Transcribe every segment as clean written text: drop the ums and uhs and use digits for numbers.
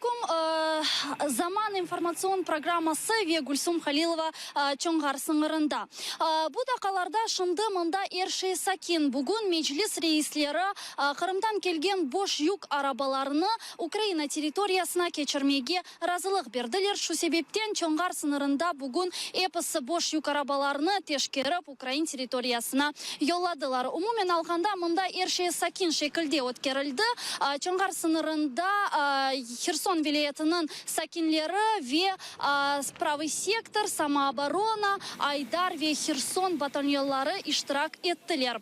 aleyküm. Zaman informatsion programması ve Gülsum Halilova Çonğar sıñırında. Bu daqalarda şimdi mında er şey sakin. Bugün Meclis reisleri Qırımdan kelgen boş yük arabalarını Ukraina territoriyasına keçirmege razılıq berdiler. Şu sebepten Çonğar sıñırında bugün episi boş yük arabalarını teşkerip, ukrain territoriyasına yolladılar. Umumen alğanda, mında er şey sakin şekilde ötkerildi. Çonğar sıñırında Herson vilâyetiniñ sakinleri ve Pravıy sektor, Samooborona, Aydar ve Herson batalyonları iştirak ettiler.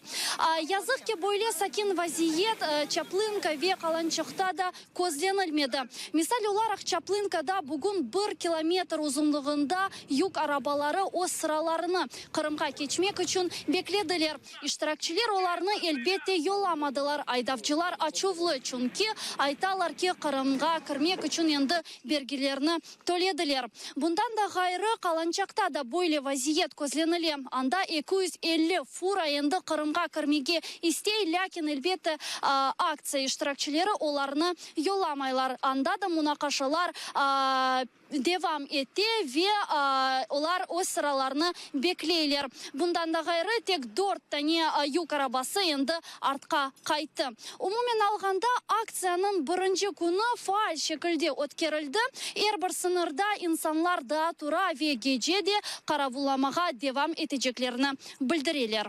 Yazıq ki, böyle sakin vaziyet Çaplınka ve Qalançoqta da közlenilmedi. Misal olaraq, Çaplınkada bugün bir kilometr uzunlığında yük arabaları öz sıralarını Qırımğa keçmek içün beklediler. İştirakçiler olarnı, elbette, yollamadılar. Aydavcılar açuvlı, çünki aytalar ki, Qırımğa kirmek içün endi bergilerni tölediler. Bundan da ğayrı, Qalançaqta da böyle vaziyet közlenile. Anda 250 fura endi Qırımğa kirmege istey, lâkin, elbette, aktsiya iştirakçileri olarnı yollamaylar. Anda da munaqaşalar devam ete ve olar öz sıralarını bekleyler. Bundan da ğayrı, tek dört tane yük arabası endi artqa qayttı. Umumen alğanda, aktsiyanıñ birinci künü faal şekilde ötkerildi. Er bir sıñırda insanlar daa tura ve gece de qaravullamağa devam eteceklerini bildireler.